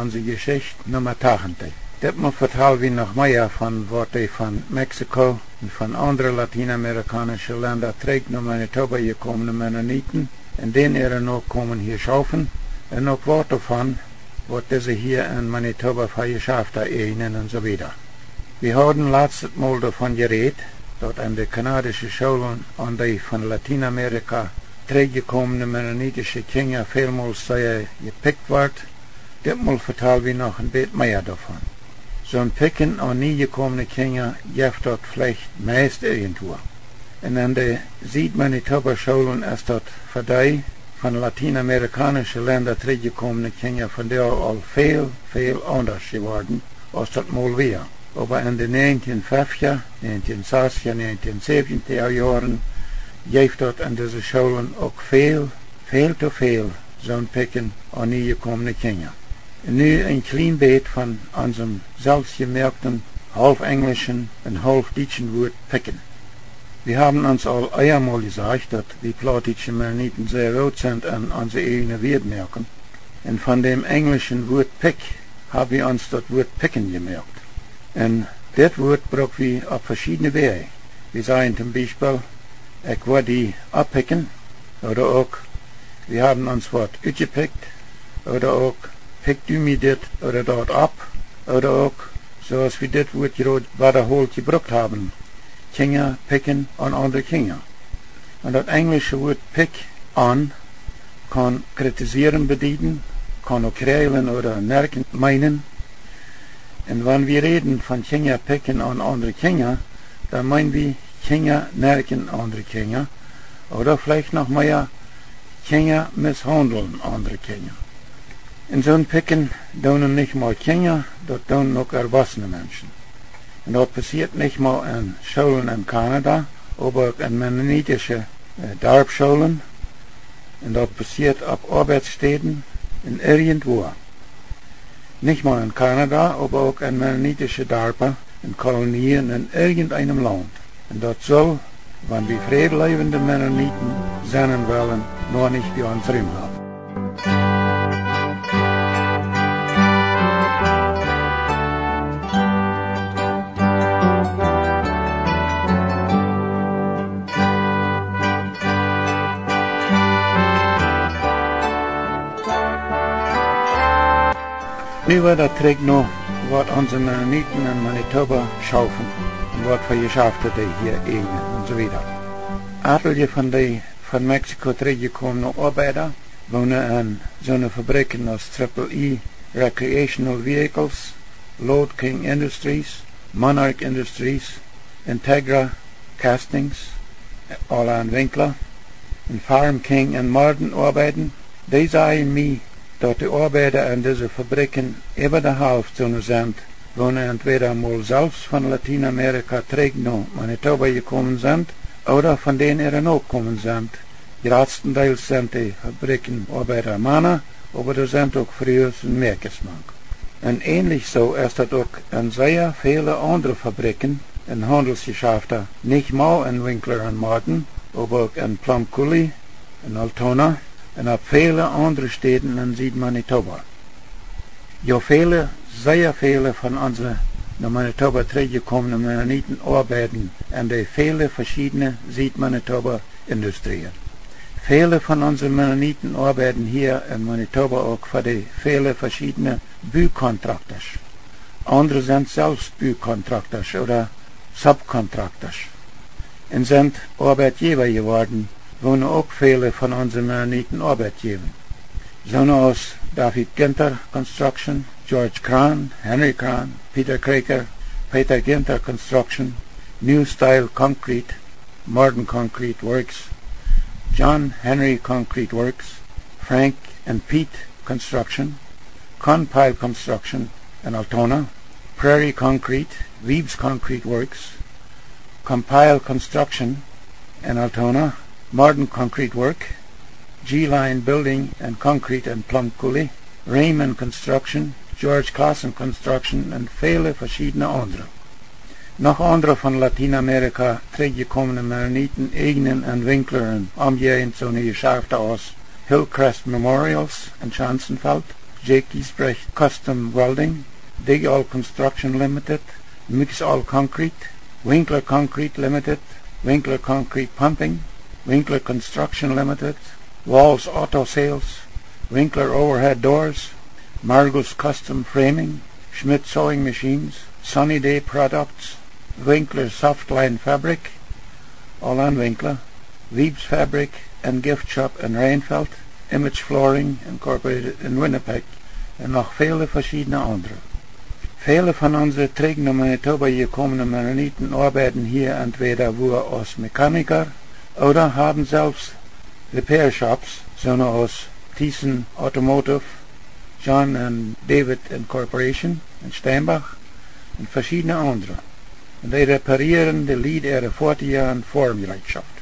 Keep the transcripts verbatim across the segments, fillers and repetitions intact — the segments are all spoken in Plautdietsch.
Onse Jeschicht Numma tachentich. Ditmol vetal wie noch mea von waut dee von Mexiko un von aundre latienamerikaunische Lenda trigj no Manitoba jekomne Mennoniten un dän äare Nokomen hia schaufen, un uk waut doavon, waut dise hia en Manitoba fa Jeschafta äjnen un soo wieda. Wie hauden latstet Mol doavon jerät, daut en de kanadische Schoolen aun dee von Latienamerika trigjjekomne mennonitische Kjinja välmols sea jepikjt wort. Ditmol vetal wie noch een bät mea doavon. Soon Pikjen aun niejekomne Kjinja jeft daut veleicht meist irjentwua. Un en de Sied-Manitoba Schoolen es daut fa dee von latienamerikaunische Lenda trigjjekomne Kjinja vondoag aul väl, väl aundasch jeworden, aus daut mol wia. Oba en de näajentieen feftja, näajentieen sastja, näajentieen säwentja Joaren jeef daut en dise Schoolen uk väl, väl to väl soon Pikjen aun niejekomne Kjinja. Nu een kjlien bät von onsem selfstjemoakten, haulf enjlischen un haulf dietschen Wuat Pikjen. Wie haben ons aul eemol jesajcht, daut wie plautdietsche Mennoniten sea goot sent en onse äjene Wieed moaken. Un von däm enjlischen Wuat pick hab wie ons daut Wuat pikjen jemoakt. Un dit Wuat bruck wie opp veschiedne Wäaj. Wie sajen toom Biespel: Ekj woa die opppikjen. Ooda uk: Wie haben ons waut utjepikjt. Ooda uk: Pikj du mie dit ooda daut opp. Ooda uk, soo aus wie dit Wuat jrod wadaholt jebrukt haben: Kjinja pikjen aun aundre Kjinja. Un daut enjlische Wuat pick on kaun kritisieren bedieden, kaun uk kjrieejlen ooda nerkjen meenen. Un wan wie räden von Kjinja pikjen aun aundre Kjinja, dan meen wie Kjinja nerkjen aundre Kjinja, ooda veleicht noch mea: Kjinja misshaundeln aundre Kjinja. Un soon Pikjen doonen nich mau Kjinja, daut doonen uk erwossene Menschen. Un daut passieet nich mau en Schoolen en Kanada, oba uk en mennonitische Darpschoolen. Un daut passieet opp Oabeitsstäden un irjentwua. Nich mau en Kanada, oba uk en mennonitische Darpa un Kolonien en irjenteenem Launt. Un daut sull, wan wie fräd leewende Mennoniten sennen wellen, noch nich bie ons Rum haben. Nu wada trigj no waut onse Mennoniten en Manitoba schaufen un waut fa Jeschafta dee hia äjnen un soo wieda. Atelje von dee von Mexiko trigjjekomne Oabeida wonen en soone Fabrikjen aus Triple E Recreational Vehicles, Lode King Industries, Monarch Industries, Integra Castings, Orland Winkler, un Farm King en Morden oabeiden. Dee sajen mie, daut de Oabeida en dise Fabrikjen äwa de Halft soone sent, woone entwäda mol selfst von Latienamerika trigj no Manitoba jekomen sent, ooda von dän äare Nokomen sent. Jratstendeels sent de Fabrikjenoabeida Mana, oba doa sent uk Frues un Mäakjes mank. Un änlich soo es daut uk en sea väle aundre Fabrikjen un Haundelsjeschafta, nich mau en Winkler un Morden, oba uk en Plum Coulee, en Altona un opp väle aundre Städen en Sied-Manitoba. Jo, väle, sea väle von onse no Manitoba trigjjekomne Mennoniten oabeiden en de väle veschiedne Sied-Manitoba Industrieen. Väle von onse Mennoniten oabeiden hia en Manitoba uk fa de väle veschiedne Bukontraktasch. Aundre sent selfst Bukontraktasch ooda Subkontraktasch un sent Oabeitjäwa jeworden, woone uk väle von onse Mennoniten Oabeit jäwen. Soone aus David Ginter Construction, George Krahn, Henry Krahn, Peter Kroeker, Peter Ginter Construction, New Style Concrete, Morden Concrete Works, John Henry Concrete Works, Frank and Pete Construction, Compile Construction en Altona, Prairie Concrete, Weaves Concrete Works, Compile Construction en Altona, Morden Concrete Work, G-Line Building and Concrete en Plum Coulee, Raymond Construction, George Claassen Construction un väle veschiedne aundre. Noch aundre von Latienamerika trigjjekomne Mennoniten äjnen en Winkler un Omjäajent soone Jeschafta aus Hillcrest Memorials en Schanzenfeld, Jake Giesbrecht Custom Welding, Dig All Construction Limited, Mix All Concrete, Winkler Concrete Limited, Winkler Concrete Pumping, Winkler Construction Limited, Walls Auto Sales, Winkler Overhead Doors, Margus Custom Framing, Schmidt Sewing Machines, Sunny Day Products, Winkler Softline Fabric, Alan Winkler, Wiebes Fabric and Gift Shop in Reinfeld, Image Flooring Incorporated in Winnipeg un noch väle veschiedne aundre. Väle von onse trigj no Manitoba jekomne Mennoniten oabeiden hia entwäda wua aus Mechaniker ooda haben selfst Repair Shops, soone aus Thiessen Automotive, John and David Incorporation en Steinbach un veschiedne aundre. Un dee reparieren de Lied äare Foatieja un Foarmjereetschoft.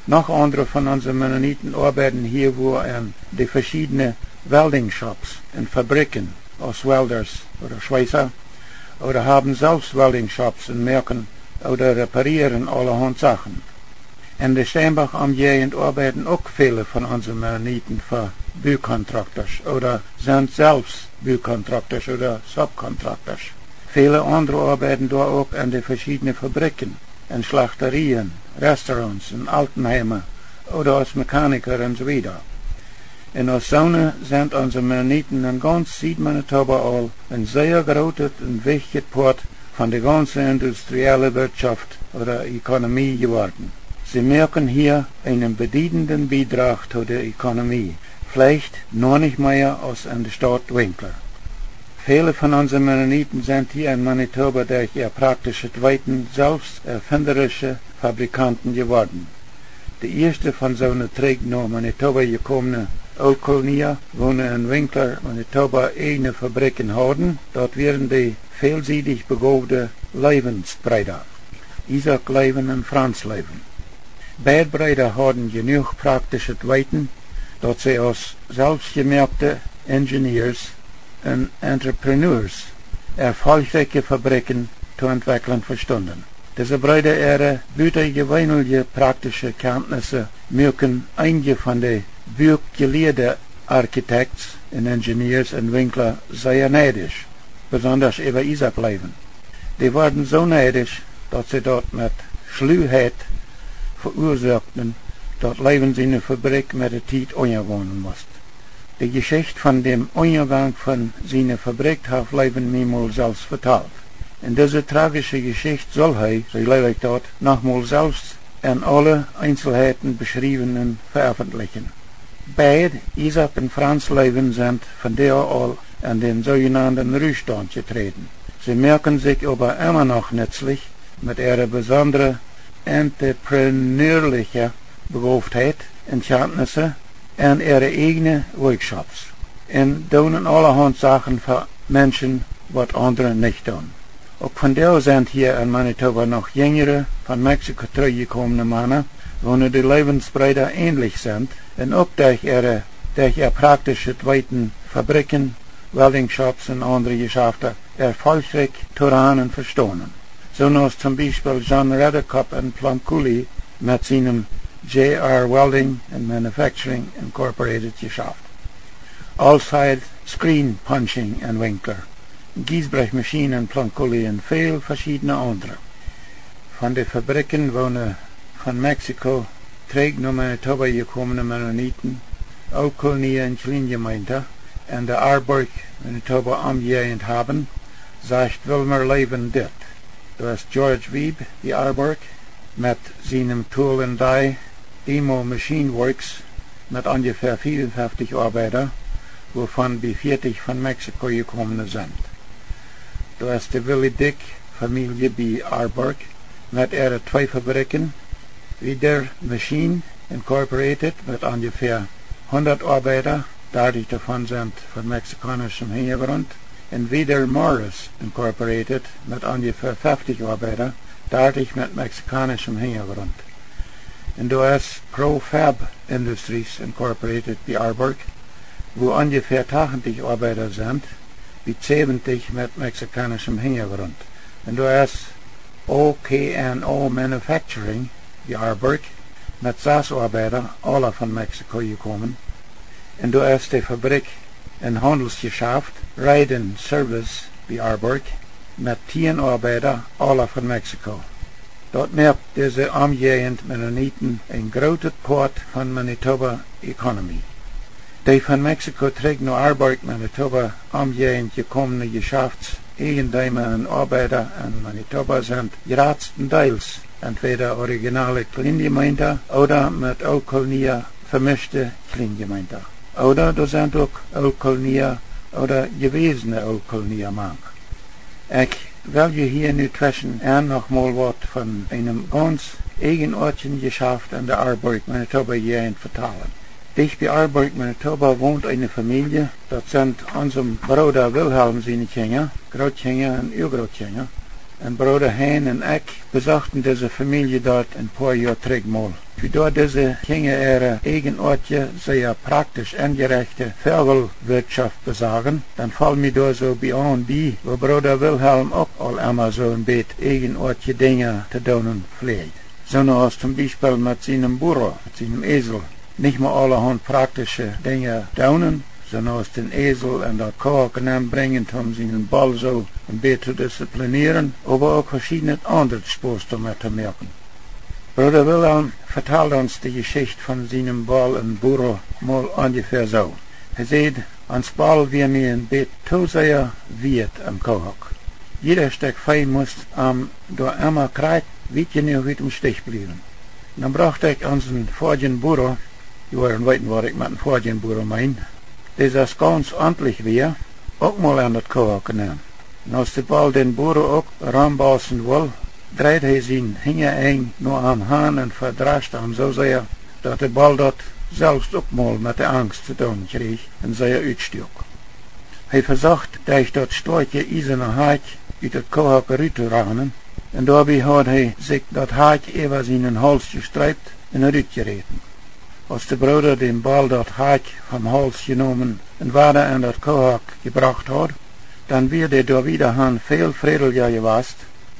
Noch aundre von onse Mennoniten oabeiden hia wua en de veschiedne welding shops un Fabriken aus welders ooda Schweissa ooda haben selfst welding shops un moaken ooda reparieren aulahaunt Sachen. En de Steinbach Omjäajent oabeiden uk väle von onse Mennoniten fa Bucontractors ooda sent selfst Bucontractors ooda Subcontractors. Väle aundre oabeiden doa uk en de veschiedne Fabriken, en Schlachterieen, Restaurants, en Altenheime ooda aus Mechaniker un soo wieda. Un aus soone sent onse Mennoniten en gauns Sied-Manitoba aul een sea grootet un wichtjet Poat von de gaunse industrielle Wirtschoft ooda Ekonomie jeworden. See moaken hia eenen bediedenden Biedrach to de Ekonomie, veleicht noch nich mea aus en de Staut Winkler. Väle von onse Mennoniten sent hia en Manitoba derch äa praktischet Weeten selfst erfinderische Fabrikanten jeworden. De ieeschte von soone trigj no Manitoba jekomne Ooltkolonia woone en Winkler, Manitoba, eajne Fabriken hauden, daut wieren de välsiedich begoowde Loewens Breeda, Isaak Loewen un Franz Loewen. Beid Breeda hauden jenuach praktischet Weeten, daut see aus selfstjemoakte Engineers un Entrepreneurs erfolchrikje Fabriken to entwekjlen vestunden. Dise Breeda äare butajeweenelje praktische Kjantnisse muaken eenje von de buakjelieede Architects un Engineers en Winkler sea neidisch, besondasch äwa Isaak Loewen. Dee worden soo neidisch, daut see daut met Schluheit veuasoakten, daut Loewen siene Fabrikj met de Tiet unjagonen must. De Jeschicht von däm Unjagank von siene Fabrikj haft Loewen mie mol selfst vetalt. Un dise trajische Jeschicht sull hee, soo jleew ekj daut, noch mol selfst en aule Eenselheiten beschriewen un veeffentlichen. Beid Isaak un Franz Loewen sent vondoag aul en dän soojenanden Ruhstaunt jeträden. See moaken sikj oba emma noch nutzlich met äare besondre entrepreneurliche Begowtheit un Kjantnisse en äare ieejne Workshops un doonen aulahaunt Sachen fa Menschen, waut aundre nich doonen. Uk vondoag sent hia en Manitoba noch jinjre, von Mexiko trigj jekomne Mana, woone de Loewens Breeda änlich sent un uk derch äare, derch äa praktischet Weeten Fabriken, welding shops un aundre Jeschafta erfolchrikj to ranen vestonen. Soo aus toom Biespel John Redekop en Plum Coulee met sienem J R Welding and Manufacturing Incorporated Jeschaft, Allside Screen Punching en Winkler, Giesbrecht Machine en Plum Coulee un väl veschiedne aundre. Von de Fabriken, woone von Mexiko trigj no Manitoba jekomne Mennoniten, Ooltkolonia un Kjliene Jemeenta, en de Arborg, Manitoba Omjäajent haben, sajcht Wilmer Loewen dit: Doa es George Wiebe bie Arborg met sienem Tool and Die Demo Machine Works met onjefäa fiewunfeftich Oabeida, wuavon bie fieftich von Mexiko jekomne sent. Doa es de Willie Dyck Famielje bie Arborg met äare twee Fabriken, Wieder Machine Incorporated met onjefäa hundat Oabeida, dartich doavon sent von mexikaunischem Hinjagrunt, un Wieder Morris Incorporated met onjefäa feftich Oabeida, dartich met mexikaunischem Hinjagrunt. Un doa es Profab Industries Incorporated bie Arborg, wua onjefäa tachentich Oabeida sent, bie säwentich met mexikaunischem Hinjagrunt. Un doa es O K N O Manufacturing bie Arborg met sas Oabeida, aula von Mexiko jekomen. Un doa es de Fabrikj een Haundelsjeschaft, Ride and Service, bie Arborg, met tieen Oabeida, aula von Mexiko. Daut moakt dise Omjäajent Mennoniten een grootet Poat von Manitoba economy. Dee von Mexiko trigj no Arborg, Manitoba Omjäajent jekomne Jeschaftseajendeema un Oabeida en Manitoba sent jratstendeels entwäda originale Kjlienjemeenta ooda met Ooltkolonia vemischte Kjlienjemeenta. Ooda doa sent uk Ooltkolonia ooda jewäsne Ooltkolonia mank. Ekj well junt hia nu tweschen en noch mol waut von eenem gaunz eajenoatjen Jeschaft en de Arborg, Manitoba Jäajent vetalen. Dicht bie Arborg, Manitoba wont eene Famielje, daut sent onsem Brooda Wilhelm siene Kjinja, Grootkjinja un Uagrootkjinja. Un Brooda Hein un ekj besochten dise Famielje doa een poa Joa trigj mol, wua doa dise Kjinja äare eajenoatje, sea praktisch enjerechte Foagelwirtschoft besagen. Dan foll mie doa soo bie aun bie, woo Brooda Wilhelm uk aul emma soo een bät eajenoatje Dinja to doonen fläajt. Soo aus toom Biespel met sienem burro, met sienem Esel. Nich mau aulahaunt praktische Dinja doonen, soo aus dän Esel en daut Kohauk nenbrinjen, om sienen Boll soo een bät to disziplinieren, oba uk veschiednet aundret Spos doamet to moaken. Brooda Wilhelm vetald ons de Jeschicht von sienem Boll un burro mol onjefäa soo. Hee säd, ons Boll wia mie een bät too sea wiet em Kohauk. Jieda Stekj Vee must am doa emma krakjt wiet jenuach ut däm Stich bliewen. Dan brocht ekj onsen foadjen burro, jie woaren weeten, waut ekj met een foadjen burro meen, dee soo gaunz ordentlich wia, uk mol en daut Kohauk nen. Un aus de Boll dän burro uk rombassen wull, dreid hee sien Hinjaenj no am han un vedrascht am soo sea, daut de Boll daut selfst uk mol met de Angst to doonen kjrieech un sea utstuak. Hee vesocht, derch daut stoakje iesane Hakj ut daut Kohauk rut to ranen, un doabie haud hee sikj daut Hakj äwa sienen Hauls jestreept un rutjeräten. Aus de Brooda dän Boll daut Hakj vom Hauls jenomen un wada en daut Kohauk jebrocht haud, dan wia dee doa wieda han väl frädelja jewast,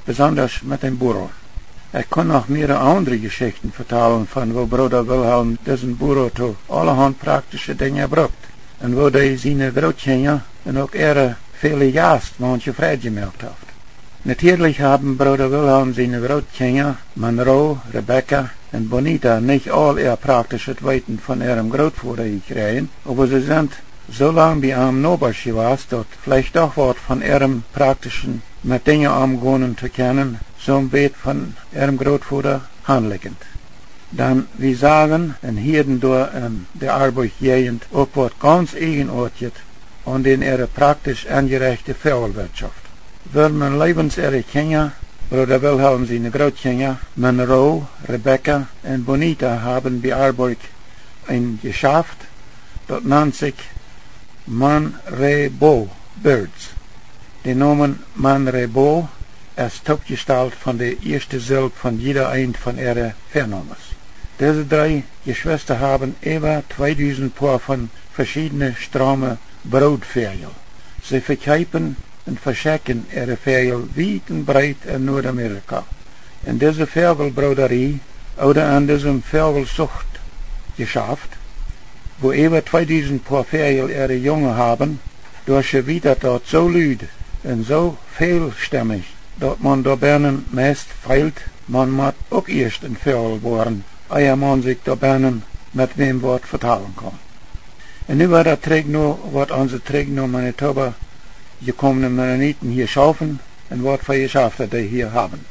besondasch met dän burro. Ekj kunn noch mea aundre Jeschichten vetalen von woo Brooda Wilhelm disen burro to aulahaunt praktische Dinja brukt un woo dee siene Grootkjinja un uk äare väle Jast maunche Freid jemoakt haft. Natieedlich haben Brooda Wilhelm siene Grootkjinja, Monroe, Rebecca un Bonita, nich aul äa praktischet Weeten von äarem Grootvoda jekjräajen, oba see sent soo lang bie am Nobasch jewast, daut veleicht doch waut von äarem praktischen met Dinja omgonen to kjennen, soo een bät von äarem Grootvoda han likjent. Dan wie sagen un hieeden doa en de Arborg Jäajent uk waut gaunz eajenoatjet aun dän äare praktisch enjerechte Foagelwirtschoft. Wilhelm äare Kjinja, Brooda Wilhelm siene Grootkjinja, Monroe, Rebecca un Bonita haben bie Arborg een Jeschaft, daut nant sikj Monrebo Birds. De Nomen Monrebo es toopjestalt von de ieeschte Silb von jieda eent von äare Väanomes. Dise dree Jeschwista haben äwa tweedusent Poa von veschiedne Strome Brootfoagel. See vekjeepen un veschekjen äare Foagel wiet un breet en Nuadamerika. En dise Foagelbrooderie, ooda en disem Foagelzuchtjeschaft, wua äwa tweedusent Poa Foagel äare Junge haben, doa schwieet daut soo lud un soo välstemmich, daut maun doa bennen meist feelt, maun mott uk ieescht een Foagel woaren, ea maun sikj doa bennen met wäm waut vetalen kaun. Un nu wada trigj no waut onse trigj no Manitoba jekomne Mennoniten hia schaufen un waut fa Jeschafta dee hia haben.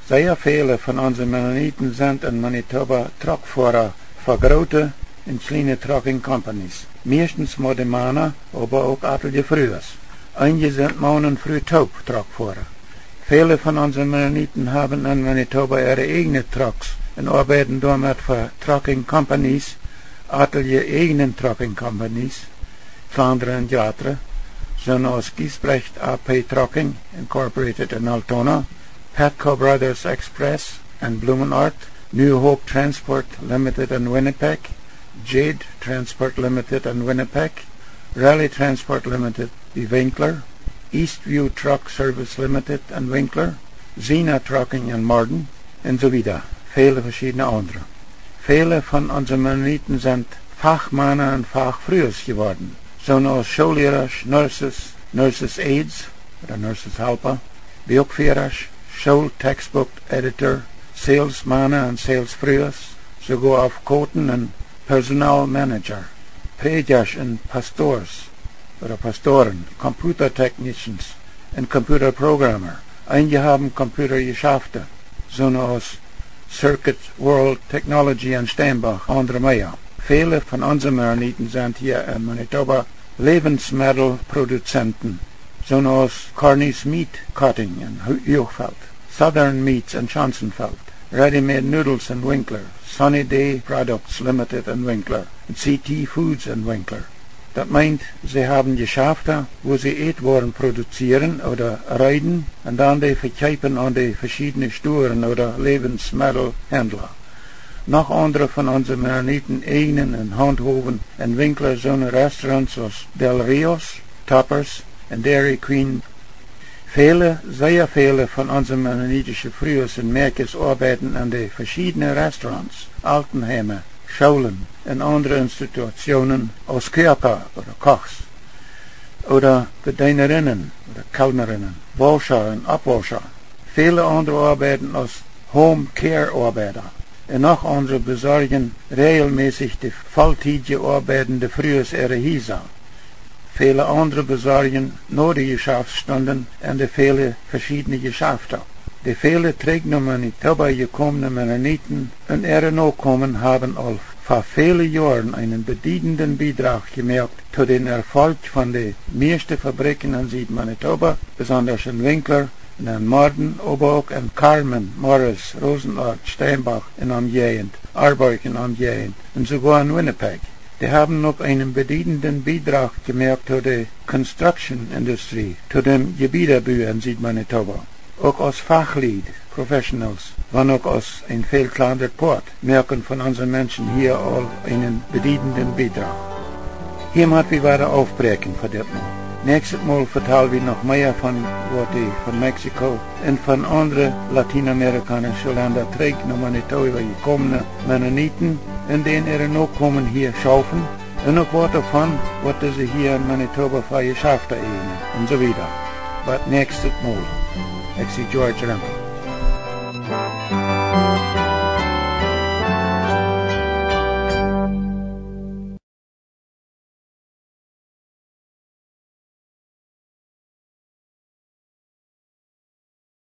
Sea väle von onse Mennoniten sent en Manitoba Truckfoara fa groote un kjliene trucking companies, mieeschtens mau de Mana, oba uk atelje Frues. Eenje sent Maun un Fru toop Truckfoara. Väle von onse Mennoniten haben en Manitoba äare eajne Trucks un oabeiden doamet fa trucking companies, atelje eajne trucking companies, kjlandre un jratre, soo aus Giesbrecht A P Trucking Incorporated en Altona, Patco Brothers Express en Blumenort, New Hope Transport Limited en Winnipeg, Jade Transport Limited en Winnipeg, Rally Transport Limited bie Winkler, Eastview Truck Service Limited en Winkler, Zena Trucking en Marden, un soo wieda. Väle veschiedne aundre. Väle von onse Mennoniten sent Fachmana un Fachfrues jeworden, soo aus Schoollierasch, Nurses, Nurses Aides, ooda Nurses Halpa, Buakfierasch, School Textbook Editor, Salesmana un Salesfrues, soogoa Afkoten un Personal Manager, Prädjasch un Pastors, ooda Pastoren, Computer Technicians un Computer Programmer. Eenje haben Computer Jeschafte, soo aus Circuit World Technology en Steinbach, aundre mea. Väle von onse Mennoniten sent hia en Manitoba Läwensmeddelproduzenten, soo aus Carney's Meat Cutting en Hu-, Huachfeld, Southern Meats en Schanzenfeld, Ready Made Noodles en Winkler, Sunny Day Products Limited en Winkler un C T Foods en Winkler. Daut meent, see haben Jeschafte, wua see Ätwoaren produzieren ooda reeden un dan dee vekjeepen aun de veschiedne Stuaren ooda Läwensmeddelhendla. Noch aundre von onse Mennoniten äjnen un haundhowen en Winkler soone Restaurants aus Del Rios, Toppers un Dairy Queen. Väle, sea väle von onse mennonitische Frues un Mäakjes oabeiden en de veschiedne Restaurants, Altenheime, Schoolen un aundre Institutionen aus Koaken ooda Kochs ooda Bedeenerinnen ooda Kellnerinnen, Wauscha un Oppwauscha. Väle aundre oabeiden aus Home Care Oabeida. Un noch aundre besorjen räajelmässich de volltiedje oabeidende Frues äare Hiesa. Väle aundre besorjen no de Jeschaftsstunden en de väle veschiedne Jeschafte. De väle trigj no Manitoba jekomne Mennoniten un äare Nokomen haben aul fa väle Joaren eenen bediedenden Biedrach jemoakt to dän Erfolg von de mieeschte Fabrikjen en Sied-Manitoba, besondasch en Winkler un en Morden, oba uk en Carman, Morris, Rosenort, Steinbach un Omjäajent, Arborg un Omjäajent un soogoa en Winnipeg. Dee haben uk eenen bediedenden Biedrach jemoakt to de Construction Industrie, to däm Jebiedaboo en Sied-Manitoba. Uk aus Fachlied, Professionals, wan uk aus een väl kjlandret Poat, moaken von onse Menschen hia aul eenen bediedenden Biedrach. Hia mott wie wada aufbräakjen fa dit Mol. Näakjstet Mol vetal wie noch mea von waut dee von Mexiko un von aundre latienamerikaunsche Lenda trigj no Manitoba jekomne Mennoniten un dän äare Nokomen hia schaufen un uk waut doavon, waut dise hia en Manitoba fa Jeschafte äjnen un soo wieda. Bat näakjstet Mol. Ekj sie George Rempel.